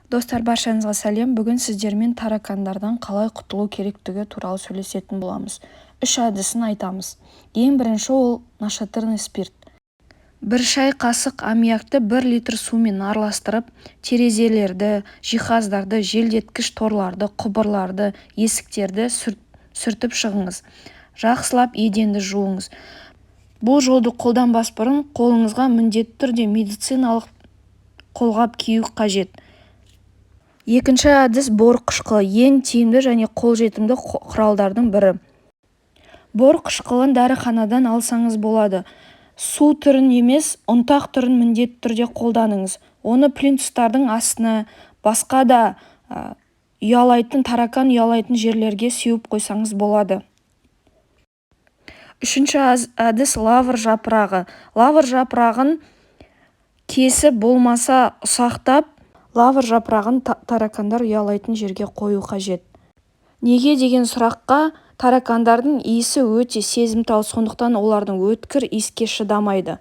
Достар, баршаңызға сәлем! Бүгін сіздермен таракандардан қалай құтылу керектігі туралы сөйлесетін боламыз. Үш әдісін айтамыз. Ең бірінші ол нашатырный спирт. 1 шай қасық аммиакты 1 литр сумен араластырып, терезелерді, жиһаздарды, желдеткіш торларды, құбырларды, есіктерді сүртіп шығыңыз. Жақсылап еденді жуыңыз. Бұл жолды қолданбас бұрын қолыңызға міндетті түрде медициналық қолғап кию қажет. Екінші әдіс – бор қышқылы, ең тиімді және қолжетімді құралдардың бірі. Бор қышқылын дәріханадан алсаңыз болады. Су түрін емес, ұнтақ түрін міндетті түрде қолданыңыз. Оны плинтустардың астына, басқа да ұялайтын, таракан ұялайтын жерлерге сеуіп қойсаңыз болады. Үшінші әдіс – лавр жапырағы. Лавр жапырағын кесіп, болмаса ұсақтап, лавр жапырағын таракандар ұялайтын жерге қою қажет. Неге деген сұраққа, таракандардың иісі өте сезімтал, сондықтан олардың өткір иіске шыдамайды.